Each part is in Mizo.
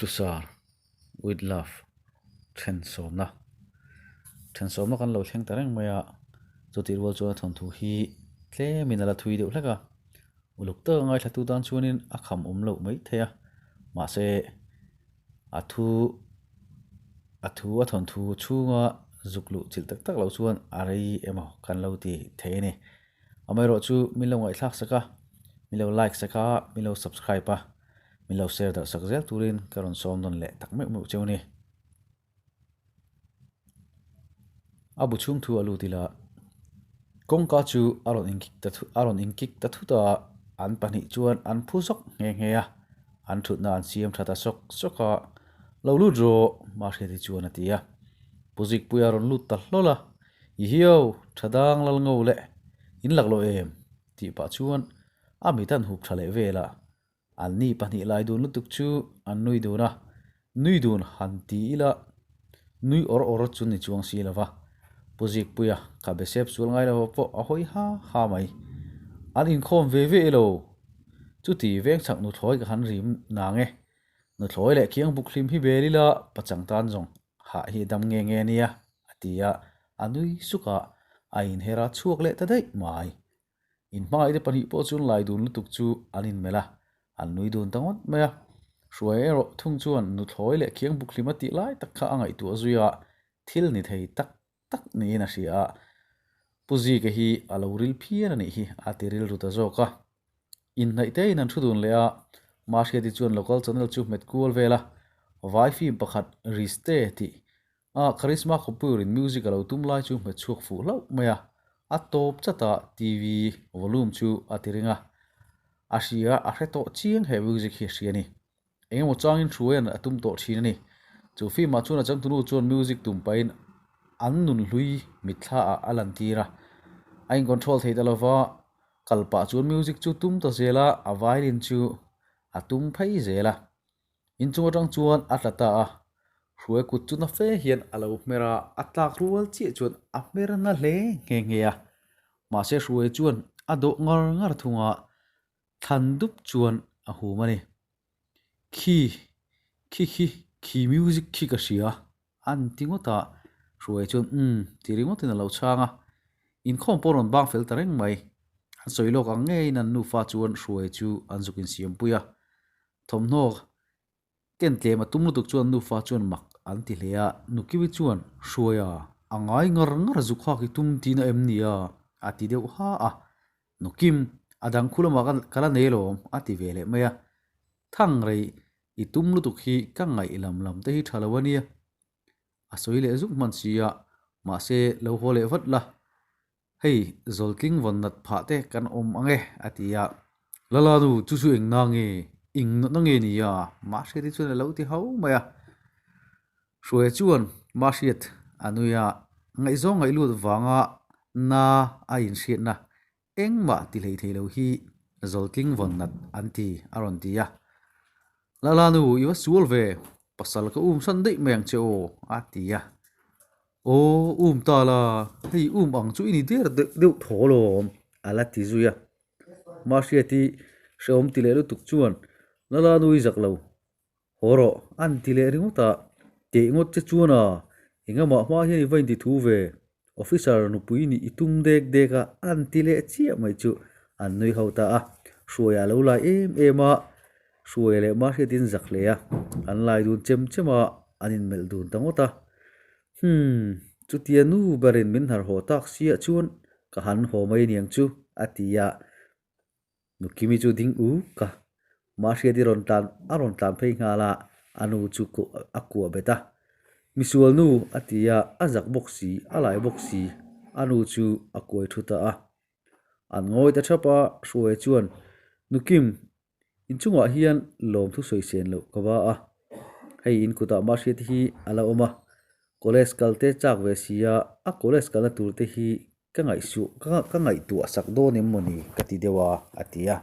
To Sir with love then sawmna then sawmna kan lo thleng ta reng mai a chutih rual chuan a thawnthu hi tlemin a la thui deuh hlek a uluk taka ngaithlatu tan chuanin a kham awm loh mai thei a mahse a thu a thu a thawnthu chhunga zuk luh chilh tak tak loh chuan a rei emaw kan lo ti thei a ni. Amaherawhchu min lo ngaihthlak sak a, min lo like sak a, min lo subscribe a, min lo share darh sak zel turin ka rawn sawm nawn leh tak meuh meuh cheu a ni. A bu chhung thu a lut ila kawngka chu a rawn inkik ta a rawn inkik ta thut a, an pahnih chuan an phu zawk nghe nghe a, an thutna an siam tha ta sawk sawk a, lo lut rawh Mahriati chuan a ti a, Pu Zikpuia rawn lut ta hlawl a. I hiau, tha dang lal ngo le, in lak lo em? tih pah chuan a mit an hup tha leh vel a. An ni pahnih lai dun lutuk chu an nui dun a, nui dun han ti ila nui awr awr chu ni chuang si lo va. Pu Zikpuia kha be sep sual ngai lo pawh a hawi ha ha mai. An inkhawm ve ve ilo, chuti veng chhak nuthlawi ka han rim nang e. Nuthlawi leh khiang buk hlim hi bel ila pachang tan zawng hah hi dam nge nge nia a ti a, a nui suk a, a inher a chhuak leh ta daih mai. In hmangaihte pahnih pawh chuan lai dun lutuk chu an inmelh a, an nui dun ta ngawt mai a. Hruai erawh thung chuan nuthlawi leh khiang buk hlim a tih lai tak kha a ngaihtuah zui a, thil ni thei tak tak niin a hria a, Pu Zika hi a lo ril phian a nih hi a ti rilru ta zawk a. Inhnaih tein an thu dun leh a, Mahriati chuan local channel chu hmet kual vel a, vai film pakhat Riste tih a Karisma Kapoor in music a lo tum lai chu hmet chhuak fuh hlauh mai a, a tawp chat a TV volume chu a ti ring a, a hria a hre tawh chiang he music hi a hria a ni. Engemaw changin hruaian a tum tawh thin a ni. Chu film ah chuan a changtunu chuan music tum pahin an nun hlui mitthla ah a lan tir a. A in control thei ta lova, kal pah chuan music chu tum ta zel a, a violin chu a tum phei zel a. Inchung atang chuan a tla ta a, hruai kut chu na fe hian a lo hmer a, a tlak rual chiah chuan a hmer na hle nghe nghe a. Mahse hruai chuan a dawh ngar ngar thung a, Thlan dup chuan a hum a ni. Khi, khi khi, khi music khi ka hria, an ti ngawt a. Hruai chuan umm ti ringawtin a lo chhang a. Inkhawm pawh rawn bang fel ta reng mai. An sawi lawk ang ngeiin an nufa chuan Hruai chu an zuk insiampui a. Thawmhnaw Ken tlem a tum lutuk chuan nufa chuan mak an ti hle a, Nukiwi chuan, Hruaia, a ngai ngar ngar zuk hak i tum tihna em ni a? a ti deuh ha a. Nukim, a dang khu lamah ka la nei alawm, a ti ve leh mai a. Thang rei, i tum lutuk hi ka ngaih lam lam te hi tha lo a nia. A sawi leh zuk hman si a, mahse lo haw leh vat la. Hei, zawltling vawn nat phah te kan awm ang e, a ti a. Lala nu, chu chu eng na nge? Eng natna nge ni a? Mahriati chuan a lo ti ho mai a. Hruaia chuan Mahriat a nui a, ngaihzawng ngaih lut vanga na a inhriatna engmah ti hlei thei lo hi zawltling vawn nat an ti, a rawn ti a. Lala nu, i va sual ve, pasal ka um san daih mai ang che aw, a ti a. Aw, um ta la, hei um ang chu i ni der deuh thaw lawm, a la ti zui a. Mahriati hrehawm ti leh lutuk chuan Lala nui zak lo, haw rawh, an ti leh ringawt a. Teh ngawt che chuan a, engamah hma hian i va inti thu ve, officer nupui nih i tum dek dek a, an ti leh chiah mai chu an nui ho ta a. Hruaia a lo lai em em a, Hruaia leh Mahriatin zak hle a, an lai dun chem chem a, an inmelh dun ta ngawt a. Humm, chutia nu berin min hnar haw tak siah chuan ka han haw mai aniang chu, a ti a. Nukimi chu ding uk a, Mahriati rawn tlan a rawn tlan phei nghal a, a nu chu a kuah bet a. Misual nu, a ti a, a zak bawk si, a lai bawk si, a nu chu a kuai thu ta a. An ngawi ta thap a, Hruaia chuan, Nukim, Inchungah hian lawmthu sawi sen loh ka va a, hei in kutah mahriat hi a la awm a, college kal te chak ve si a, a college kalna tur te hi ka ngaihsuh ka ngaihtuah sak dawn em mawni ka ti deuh a, a ti a.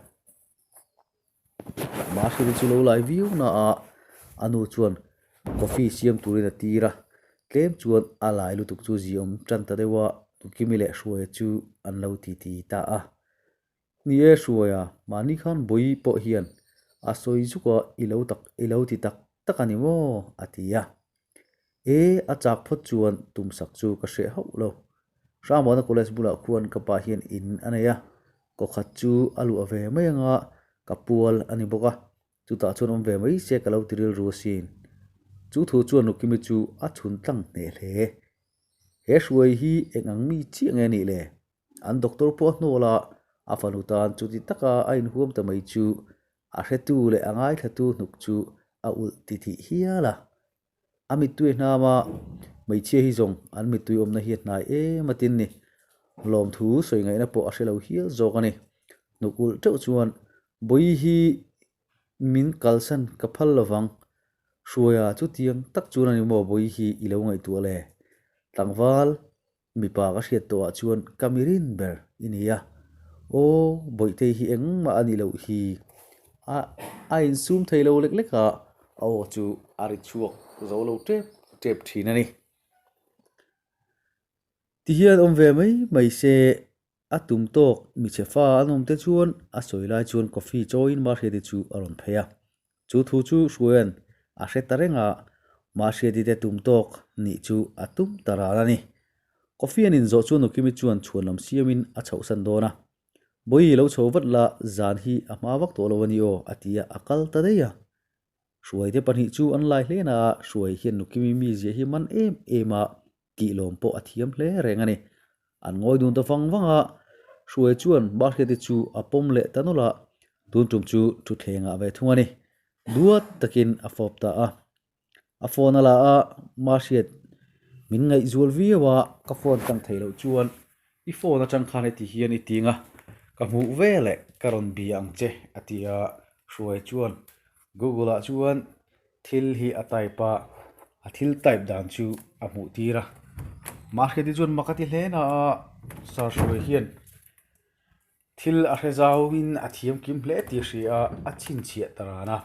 Mahriat chu lo lai viau na a, a nu chuan coffee siam turin a tir a, tlem chuan a lai lutuk chu ziawm tan ta deuh a, Tukimi leh Hruaia chu an lo titi ta a. Ni e Hruaia, mahni khan Bawi pawh hian a sawi zuk a, i lo tak i lo ti tak tak a ni maw? a ti a. E, a chak phawt chuan tumsak chu ka hreh hauh lo. Hramana College bulah khuan ka pa hian in a nei a, kawkhat chu a luah ve mai anga ka pual a ni bawk a, chutah chuan awm ve mai se ka lo ti rilru asin. Chu thu chuan Rukimi chu a chhun tlang hneh hle. He hruai hi eng ang mi chiah nge nih le? An doctor pawh a hnawl a, a fanu tan chuti taka a inhuam ta mai chu a hretu leh a ngaithlatu hnuk chu a ulh tithih hial a. A mittui a hnam a, hmeichhia hi zawng an mittui awmna hi a hnai em a tin ni. Lawmthu sawi ngaihna pawh a hre lo hial zawk a ni. Hnuk ulh teuh chuan Bawihi hi min kalsan ka phal lovang. Hruaia chutiang tak chuan a ni maw Bawihi hi i lo ngaihtuah le? Tlangval Mipa ka hriat tawhah chuan ka mirin ber i ni a, aw Bawihtei hi engmah a nih loh hi a a insum thei lo lek lek a, a aw chu a ri chhuak zo lo tep tep thin a ni. Tihian awm ve mai mai se a tum tawk michhe fa an awm te chuan a sawi lai chuan coffee chawiin Mahriati chu a rawn phei a, Chu thu chu Hruaia'n a hre ta reng a, Mahriati te tum tawk nih chu a tum ta ral a ni. Coffee an inzawh chu Nukimi chuan chhuan lam siamin a chhohsan dawn a. Bawihi lo chho vat la, zan hi a hma vak tawh lo a ni aw, a ti a, a kal ta daih a. Hruaite pahnih chu an lai hle na a, Hruai hian Nukimi mizia hi man em em a, Tih lawm pawh a thiam hle reng a ni. An ngawi dun ta vang vang a, Hruai chuan Mahriati chu a pawm leh ta nawlh a, tun tum chu thutthleng ah ve thung a ni. Duat takin a fawp ta a. A phone a la a, Mahriat min ngaihzual viau a, ka phone tlang thei loh chuan i phone atang khan heti hian i ting a, ka hmuh ve leh ka rawn bia ang che a ti a, Hruai chuan Google ah chuan Thil hi a type a, a thil type dan chu a hmuh tir a. Mahriati chuan mak a ti hle na a, Sir Hruai hian thil a hre zauin a thiam kim hle tih a hria a, a chhinchhiah ta ran a.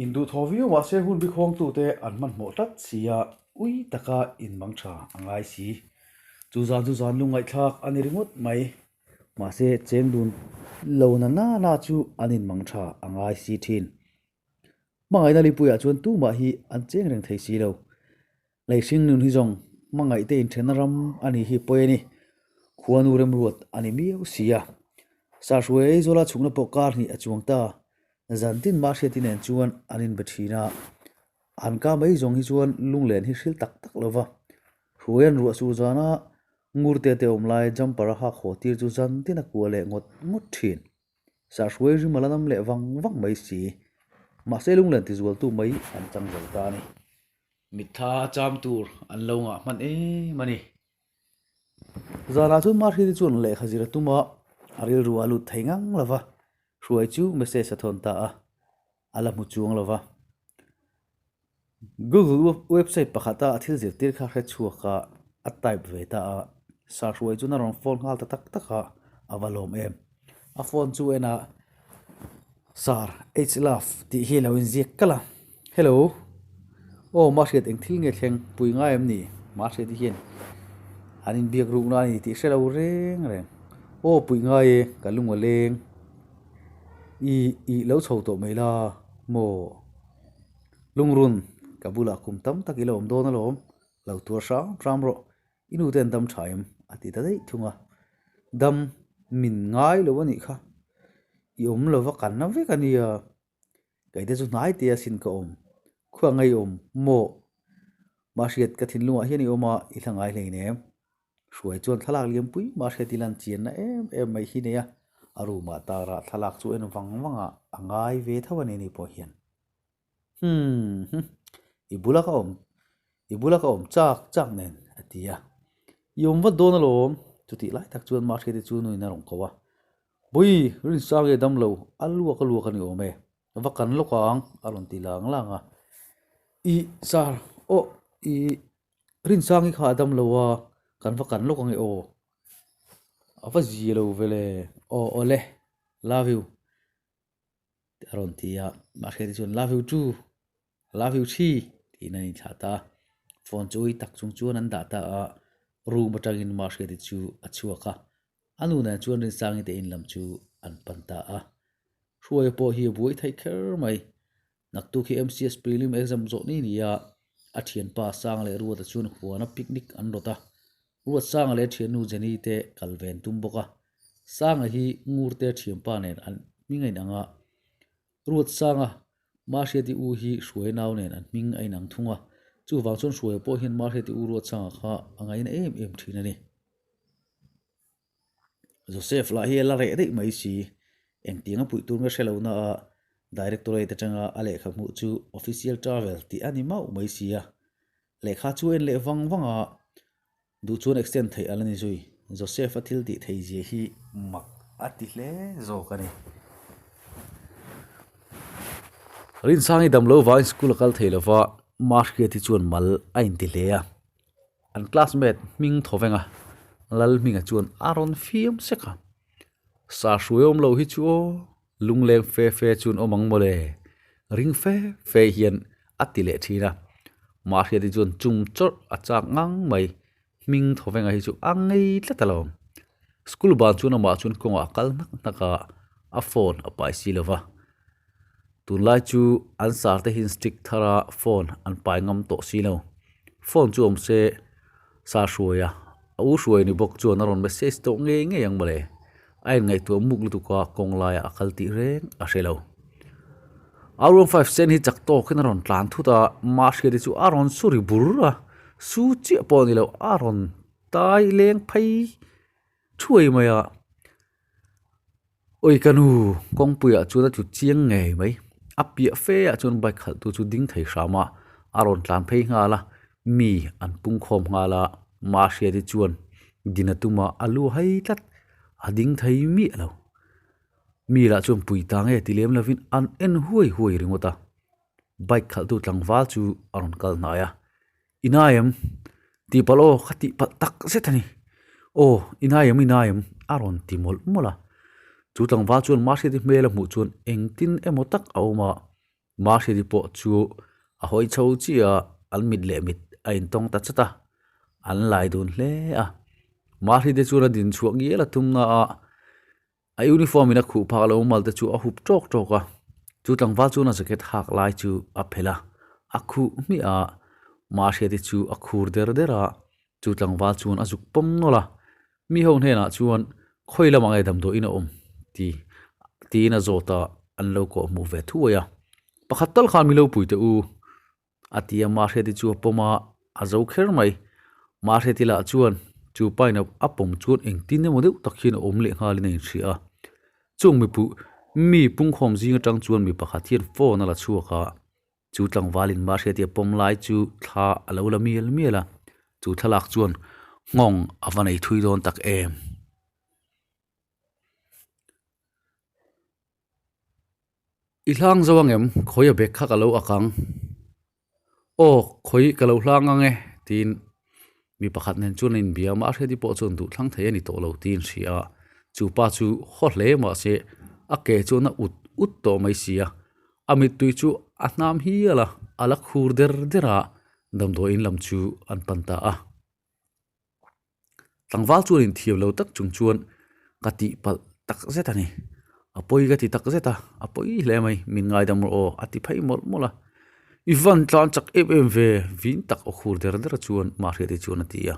Induhthawh viau mahse hun bikhawngtute an hmanhmawh tlat si a, ui taka inmang tha a ngai si. Chu zan chu zan lungngaihthlak a ni ringawt mai. Mahse, cheng dun lo na na na chu an inmang tha a ngai si thin. Hmangaihna lipuiah chuan tumah hi an cheng reng thei si lo. Lei hring nun hi zawng hmangaihte inthenna ram a nih hi pawi a ni. Khuanu remruat a ni miau si a. Sahruai Aizawla chhukna pawh kar hnih a chuang ta. Zantin Mahriati nen chuan an inbe thin a. An ka mai zawng hi chuan lunglen hi hril tak tak lo va. Hruaia'n ruah sur zana Ngurte te awm lai jumper a hak haw tir chu zan tin a kua leh ngawt ngawt thin. Sahruai rim a la nam leh vang vang mai si. Mahse lunglen tizualtu mai an chang zo ta a ni. Mitthla a cham tur an lo ngah hman em a ni. Zanah chuan Mahriati chuan lehkha zir a tum a, a rilru a lut thei ngang lo va, Hruai chu message a thawn ta a, a la hmu chuang lo va. Google website pakhata a thil zirtir kha hre chhuak a, a type ve ta a, Sahruai chuan a rawn phone nghal ta tak tak a, a va lawm em. A phone chu en a, Sir, H love tih hi lo inziak kalh a, Hello, aw Mahriat eng thil nge thleng pui ngai em ni? Mahriat hi hian an inbiak rukna a ni tih hre lo reng reng. Aw pui ngai e, ka lung a leng. I, i lo chho tawh mai la maw? Lungrun, ka bulah kum tam tak i la awm dawn alawm, lo tuar hram hram rawh, i nu te an dam tha em? a ti ta daih thung a. Dam min ngai lo a nih kha, i awm lova kan na vek a nia, kei te chu hnai te asin ka awm, khuah ngeiawm maw? Mahriat ka thinlungah hian i awm a, i hla ngai hleinem. Hruai chuan thlalak liampui mahriat i lan chianna em em mai hi nei a, a room ah tarah thlalak chu en vang vang a, a ngai ve tho a ni ni pawh hian. Humm hum, i bula ka awm, i bula ka awm chak chak nen a ti a. I awm vat dawn alawm, chutih lai tak chuan Mahriati chu nuin a rawn ko a. Bawi, Rinsangi a dam lo, a luak a luak a ni awm e, va kan lawk ang a rawn ti lang lang a. I sir, aw i Rinsangi kha a dam lo a, kan va kan lawk ang e aw. A va zi lo vele, aw awle, love you. A rawn ti a, Mahriati chuan love you too, love you three tiin an inthlah ta a, phone chu ui tak chung chuan an dah ta a, room atangin Mahriati chu a chhuak a, a nu nen chuan Rinsangi te in lam chu an pan ta a, Hruaia pawh hi a buai theih kher mai. Naktuk hi MCS prelim exam zawh ni ni a, a thianpa Sanga leh Ruata chuan huana picnic an rawt a. Ruat Sanga leh thiannu Jenny te kal ve an tum bawk a. Sanga hi Ngurte thianpa nen an hming a inang a. Ruat Sanga, Mahriati u hi Hruai nau nen an hming a inang thung a. Chuvang chuan Hruaia pawh hian Mahriati u Ruat Sanga kha a ngaina em em thin a ni. Joseph lah hi a la reh daih mai si. Engtiang a puih tur nge hre lo na a, Directorate atanga a lehkha hmuh chu Official Travel tih a ni mauh mai si a. Lehkha chu a en leh vang vang a, duh chuan extend theih a la ni zui. Joseph a thil tih thei zia hi mak a ti hle zawk a ni. Rinsangi dam lo vangin school a kal thei lo va, Mahriati chuan mal a inti hle a. An classmate hming thaw veng a, Lalhminga chuan a rawn fiam sek a. Sa hruai awm lo hi chu aw, lungleng fe fe chuan awm ang mawle, ring fe fe hian a ti leh thin a. Mahriati chuan chum chawrh a chak ngang mai, hming thaw venga hi chu a ngei tlat alawm. School ban chuan amah chuan kawngah a kal hnak hnak a, a phone a pai si lo va. Tunlai chu an sar te hian stick thar a phone an pai ngam tawh si lo. Phone chu awm se sa hruai a, a u hruai ni bawk chuan a rawn message tawh ngei ngei ang mawle. A inngaihtuah muk lutuk a kawng laiah a kal tih reng a hre lo. R15 sen hi chak tawkin a rawn tlan thut a, Mahriati chu a rawn su ri bur a, su chiah pawh a ni lo, a rawn tai leng phei thuai mai a. Awi ka nu, kawngpuiah chuan a tlu chiang ngei mai. A piah fe ah chuan bike khalh tu chu ding thei hram a, a rawn tlan phei nghal a, mi an pung khawm nghal a, Mahriati chuan din a tum a, a lu hai tlat, a ding thei miah lo. Mi lah chuan pui ta nge ti lem lovin an en huai huai ringawt a, bike khalh tu tlangval chu a rawn kal hnai a. I nai em? Tih palh aw, ka tih palh tak zet a ni. Aw, i nai em, i nai em? A rawn ti mawlh mawlh a. Chu tlangval chuan Mahriati hmel a hmuh chuan engtin emaw tak a awm a, Mahriati pawh chu a hawi chho chiah a, an mit leh mit a intawng ta chat a, an lai dun hle a. Mahriati chuan a din chhuah ngial a tum na a, A uniform in a khuh phak lo mal te chu a hup tawk tawk a, chu tlangval chuan a jacket hak lai chu a phelh a, a khuh hmiah a, Mahriati chu a khur der der a, chu tlangval chuan a zuk pawm nawlh a, mi ho hnenah chuan khawi lamah nge damdawiin a awm ti tiin a zawt a, an lo kawh hmuh ve thuai a, pakhat tal khan mi lo pui teh u. A ti a, Mahriati chu a pawm a, a zo kher mai. Mahriati lah chuan chu pain a pawm chuan engtin emaw deuh tak hian a awm leh nghalin a inhria a. Chung mipu mi pungkhawm zing atang chuan mi pakhat hian phone a la chhuak a, chu tlangvalin Mahriati a pawm lai chu thla a lo la mial mial a, chu thlalak chuan nghawng a va nei thui dawn tak em. I hlang zo ang em? Khawi a bag kha ka lo ak ang. Aw, khawi ka lo hlang ang e, tiin mi pakhat nen chuan a inbia a, Mahriati pawh chuan duh thlang thei a ni tawh lo tiin hria a. Chu pa chu haw hle mahse a ke chuan a ut ut tawh mai si a, a mittui chu a hnam hial a, a la khur der der a, damdawiin lam chu an pan ta a. Tlangval chuan inthiam lo tak chung chuan ka tihpalh tak zet a ni. A pawi ka ti tak zet a, a pawi hle mai, min ngaidam rawh aw a ti phei mawlh mawlh a. I van tlan chak em em ve, vin tak aw khur der der chuan Mahriati chuan a ti a.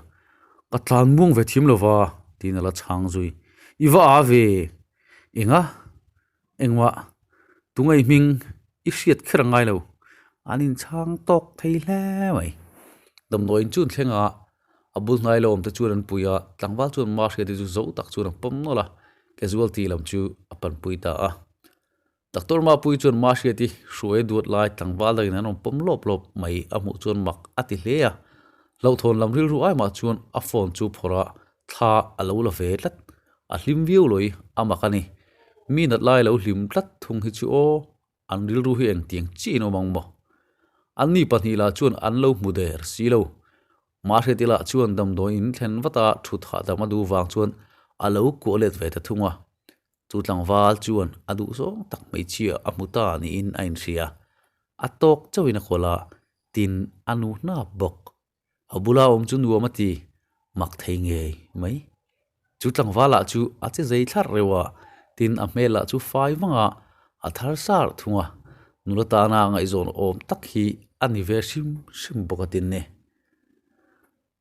Ka tlan muang ve thiam lo va, tiin a la chhang zui. I va a ve, enga? Engmah, tungai hming i hriat kher a ngai lo, an inchhang tawk thei hle mai. Damdawiin chu an thleng a, a bul hnai lo awm te chuan an pui a, tlangval chuan Mahriati chu zo tak chuan a pawm nawlh a, casualty lam chu a panpui ta a. Doctor Mapui chuan Mahriati hruai duat lai tlangval dangin an rawn pawm lawp lawp mai a hmuh chuan mak a ti hle a, hlauhthawn lam rilru ai mah chuan a phone chu phawrh a, thla a lo la ve tlat. A hlim viau lawih a mak a ni. Mi nat lai lo hlim tlat thung hi chu aw, an rilru hi engtiang chiah in awm ang maw? An ni pahnih lah chuan an lo hmu der si lo. Mahriati lah chuan damdawi in thlen vat a thut hahdam a duh vang chuan a lo kuah let ve ta thung a. Chu tlangval chuan a duh zawng tak hmeichhia a hmu ta niin a inhria. A tawk chauhin a kawl a, tin a nu hnap bawk. A bula awm chu nuam a ti, mak thei ngei mai. Chu tlangval ah chu a che zei thlarh reuh a, tin a hmel ah chu fai vang a, a thar sar thung a. Nula tana ngaihzawn awm tak hi a ni ve hrim hrim bawk a tin ni.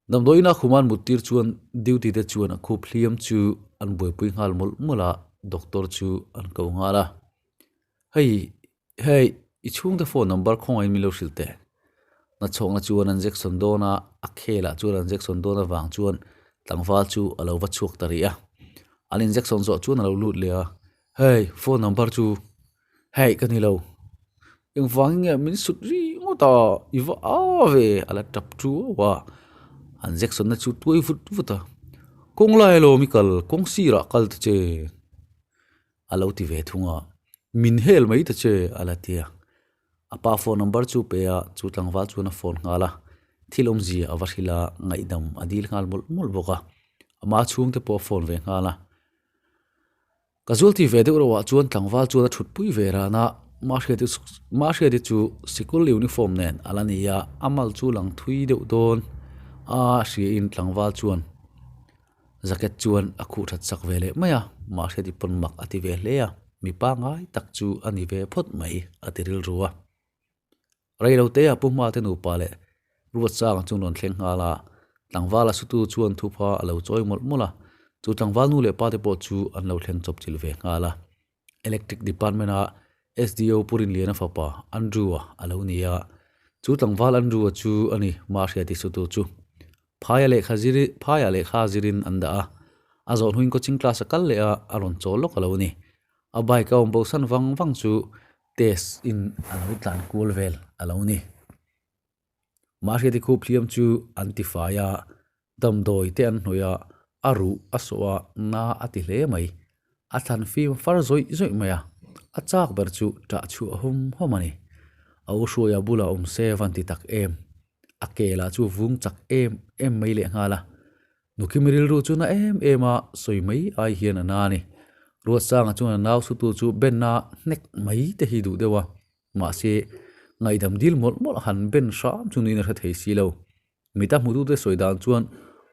Damdawiina khuman mut tir chuan duty te chuan a khup hliam chu an buaipui nghal mawlh mawlh a, doctor chu an ko nghal a. Hei, hei, i chhungte phone number khawngaihin min lo hrilh teh. Nachhawkna chuan an injection dawn a, a khelah chuan an injection dawn avang chuan tlangval chu a lo va chhuak ta rih a. An injection zawh chuan a lo lut leh a, hei, phone number chu Hei ka ni lo, engvangin nge min sut ri ngawt a, i va a ve a la tap tuau a, an injection na chu tuai vut vut a, kawng lai alawm i kal, kawng sirah kal ta che a lo ti ve thung a, min hel mai ta che a la ti a, a pa phone number chu pe a, chu tlangval chuan a phone nghal a, thil awmzia a va hrilh a, ngaihdam a dil nghal mawlh mawlh bawk a, ama chhungte pawh a phone ve nghal a. Ka zual ti ve deuh reuh ah chuan tlangval chuan a thutpui ve ran a, Mahriati chu sikul uniform nen a la ni a, a mal chu lang thui deuh dawn a hriain tlangval chuan jacket chuan a khuh that sak ve leh mai a, Mahriati pawn mak a ti ve hle a, mipa ngai tak chu a ni ve phawt mai a ti rilru a. Reilote a Pu Hmate nupa leh Ruatsanga chu an rawn thleng nghal a, tlangval a sutu chuan thupha a lo chawi mawlh mawlh a, chu tlangval nu leh pate pawh chu an lo thleng chawp chilh ve nghal a. Electric Department a SDO Pu Rinliana fapa Andrew-a a lo ni a, chu tlangval Andrew-a chu a ni Mahriati sutu chu. Phaia lehkha zir phaia lehkha zirin an dah a, a zawh hnuin coaching class a kal leh a, a rawn chawl lawk a lo ni. A bike a awm bosan vang vang chu test in a lo tlan kual vel a lo ni. Mahriati khup hliam chu an ti fai a, damdawi te an hnawih a, a ruh a sawh a, na a ti hle mai. A thlan fim far zawih zawih mai a, a chak ber chu ṭah chhuah hawm hawm a ni. A u hruaia bulah awm se van ti tak em. A ke lah chu vung chak em em mai lehnghal a. Nukimi rilru chu na em em a, sawi mai ai hian a na a ni. Ruatsanga chuan a nau sutu chu benna hnek mai te hi duh deuh a, mahse ngaihdam dil mawlh mawlh han ben hram chu niin a hre thei si lo. Mita hmutute sawi dan chuan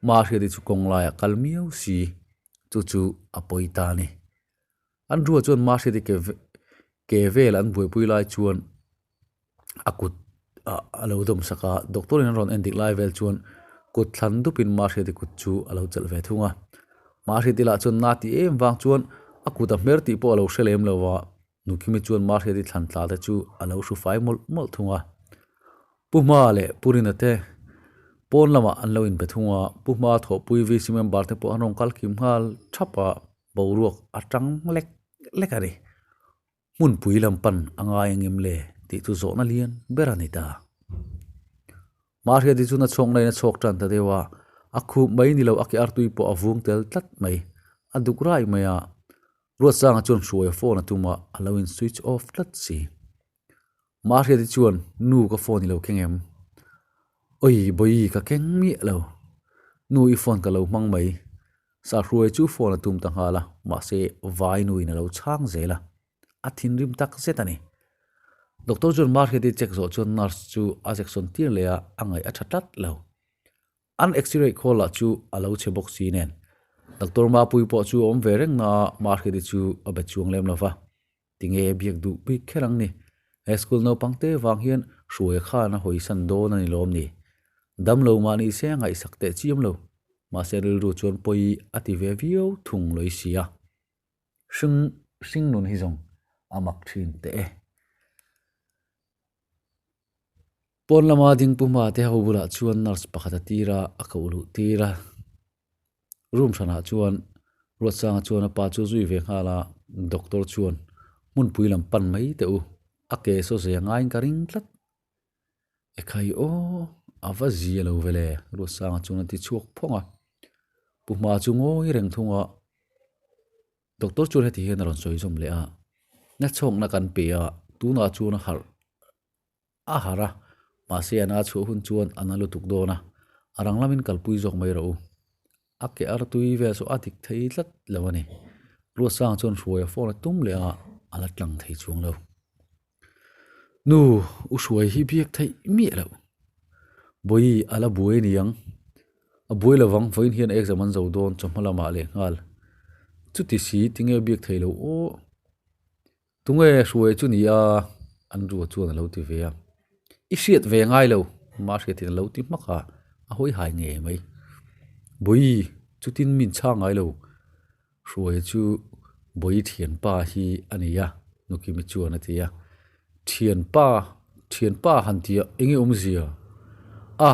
Mahriati chu kawng laiah kal miau si, chu chu a pawi ta a ni. Andrew-a chuan Mahriati ke ke vel an buaipui lai chuan a kut ah a lo dawm sak a, doctor in a rawn en dik lai vel chuan kut thlan dup in Mahriati kut chu a lo chelh ve thung a, Mahriati lah chuan na ti em vang chuan a kut a hmer tih pawh a lo hre lem lo a, Nukimi chuan Mahriati thlan tla te chu a lo hru fai mawlh mawlh thung a, Pu Hma leh Pu Rina te pawn lamah an lo inbe thung a, Pu Hma thawhpui VC member te pawh an rawn kal kim nghal thap a, boruak a tang lek lek a ni. Hmunpui lam pan a ngai angem le tih chu zawhna lian ber a ni ta. Mahriati chu na chhawk naiin a chhawk tan ta deuh a, a khup mai ni lo a ke artui pawh a vung tel tlat mai. A duk rai mai a, Ruatsanga chuan hruai a phone a tum a, a lo in switch off tlat si. Mahriati chuan nu ka phone i lo keng em? Oi bawi ka keng miah lo. Nu i phone ka lo hmang mai. Sahruai chu phone a tum ta nghal a, mahse vai nuin a lo chhang zel a, a thinrim tak zet a ni. Doctor chuan Mahriati check zawh chuan nurse chu a jection tir leh a, a ngaih a tha tlat lo. An x-ray khawl lah chu a lo chhe bawk si nen. Doctor Mapui pawh chu a awm ve reng na a, Mahriati chu a be chuang lem lo va. Tinge biak duh bik kher ang ni? He school naupang te vang hian hruai khan a hawisan dawn a ni lawm ni? Dam lo mah ni se a ngaihsak teh chiam lo. Mahse rilru chuan pawi a ti ve viau thung lawih si a. Hring hring nun hi zawng a mak thin teh e. Pawn lama ding pu hma te ho bulah chuan nurse pakhat a tir a, a koh luh tir a. Room hranah chuan Ruatsanga chuan a pa chu zui ve nghal a, doctor chuan hmunpui lam pan mai teh u, a ke saw zai a ngaiin ka ring tlat. Ekhai aw, a va zia lo ve le, Ruatsanga chuan a ti chhuak phawng a. Pu Hma chu ngawi reng thung a, doctor chuan heti hian a rawn sawi zawm leh a, Nachhawkna kan pe a, tunah chuan a harh. A harh a, mahse a na chhuah hun chuan a na lutuk dawn a, a rang lamin kalpui zawk mai rawh u. A ke ar tui vel chu a dik thei tlat lo a ni. Ruatsanga chuan hruai a phone a tum leh a, a la tlang thei chuang lo. Nu, u hruai hi biak theih miah loh. Bawi a la buai a ni ang. A buai lovang, vawiin hian exam an zo dawn chawhma lamah leh nghal. Chuti si, tinge biak thei lo aw. Tunge hruai chu ni a? Andrew-a chuan a lo ti ve a. I hriat ve ngai lo, Mahriatin a lo ti hmak a, a hawi hai ngei mai. Bawi, chutin min chhang ngai lo. Hruaia chu Bawi thianpa hi a ni a, Nukimi chuan a ti a. Thianpa, thianpa han ti a, eng nge awmzia? A,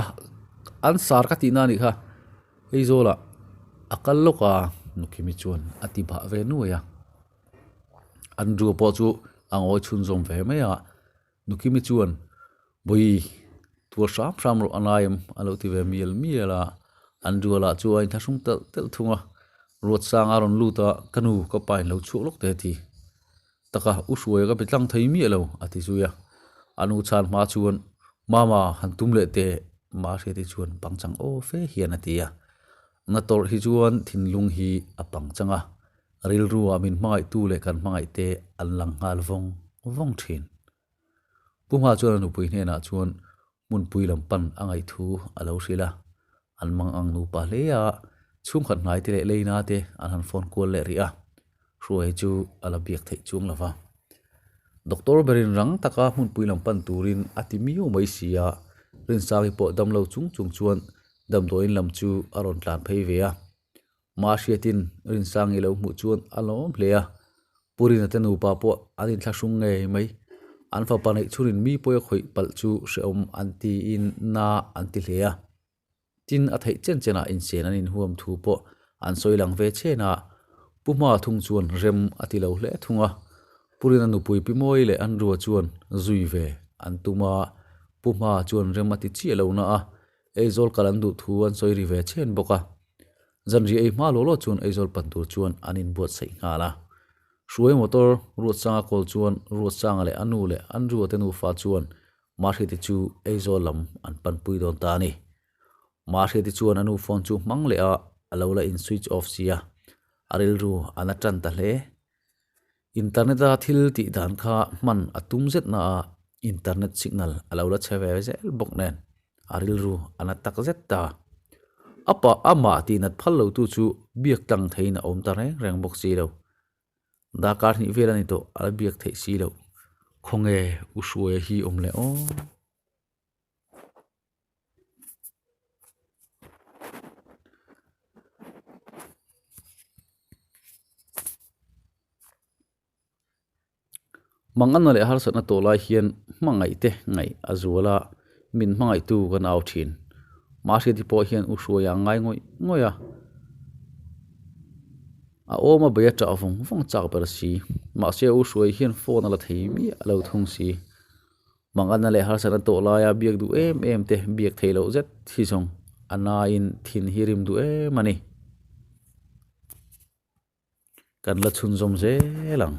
an sar ka tihna a nih kha, Aizawlah a kal lawk a, Nukimi chuan a ti bah ve nuai a. Andrew pawh chu a ngawi chhunzawm ve mai a, Nukimi chuan, Bawi, tuar hram hram rawh a ngai em? a lo ti ve mial mial a. Andrew lah chu a inthlahrung telh telh thung a, Ruatsanga a rawn lut a, Ka nu, ka pa in lo chhuak lawk teh a ti. Taka, u hruai ka be tlang thei miah lo, a ti zui a. A nu chhan hma chuan, Mama, han tum leh teh, Mahriati chuan pangchang aw fe hian a ti a. Na tawrh hi chuan thinlung hi a pangchang a, Rilruah min hmangaihtu leh kan hmangaihte an lang nghal vawng vawng thin. Pu Hma chuan a nupui hnenah chuan hmunpui lam pan a ngaihthu a lo hrilh a, an mang ang nupa hle a, chhungkhat hnaite leh leina te an han phone kual leh rih a, Hruai chu a la biak theih chuang lo va. Doctor berin rang taka hmunpui lam pan turin a ti miau mai si a, Rinsangi pawh damlo chung chung chuan damdawiin lam chu a rawn tlan phei ve a. Mahriatin Rinsangi lo hmuh chuan a lawm hle a, Pu Rina te nupa pawh an inthlahrung ngei mai. An fapa neih chhunin mi pawi a khawih palh chu hrehawm an tiin na an ti hle a. Tin, a theih chen chenah insen an inhuam thu pawh an sawi lang ve chen a, Pu Hma thung chuan rem a ti lo hle thung a. Pu Rina nupui Pi Mawi leh Andrew-a chuan zui ve an tum a, Pu Hma chuan rem a ti chiah lo na a, Aizawl kal an duh thu an sawi ri ve chen bawk a. Zanriah ei hma law law chuan Aizawl pan tur chuan an inbuatsaih nghal a. Hruai motor Ruatsanga kawl chuan Ruatsanga leh a nu leh Andrew-a te nufa chuan Mahriati chu Aizawl lam an panpui dawn ta a ni. Mahriati chuan a nu phone chu hmang leh a, a lo la in switch off si a, a rilru a na tan ta hle. Internet-a thil tih dan kha hman a tum zet na a, internet signal a lo la chhe ve zel bawk nen a rilru a na tak zet ta. A pa amah tih nat phal lo tu chu biak tlang theiin a awm ta reng reng bawk si lo. Darkar hnih vel a ni tawh a la biak theih si loh. Khawnge U Hruaia hi awm leh aw. Manganna leh harsatna tawh lai hian hmangaih te ngaih a zual a, min hmangaihtu kan au thin. Mahriati pawh hian u hruai a ngai ngawih ngawih a, a awm a bei a ṭah vawng vawng chak ber si. Mahse u hruai hian phone a la thei miah lo thung si. Manganna leh harsatna tawh laia biak duh em em te biak theih loh zet hi zawng a nain thin hi rim duh em a ni. Kan la chhunzawm zel ang.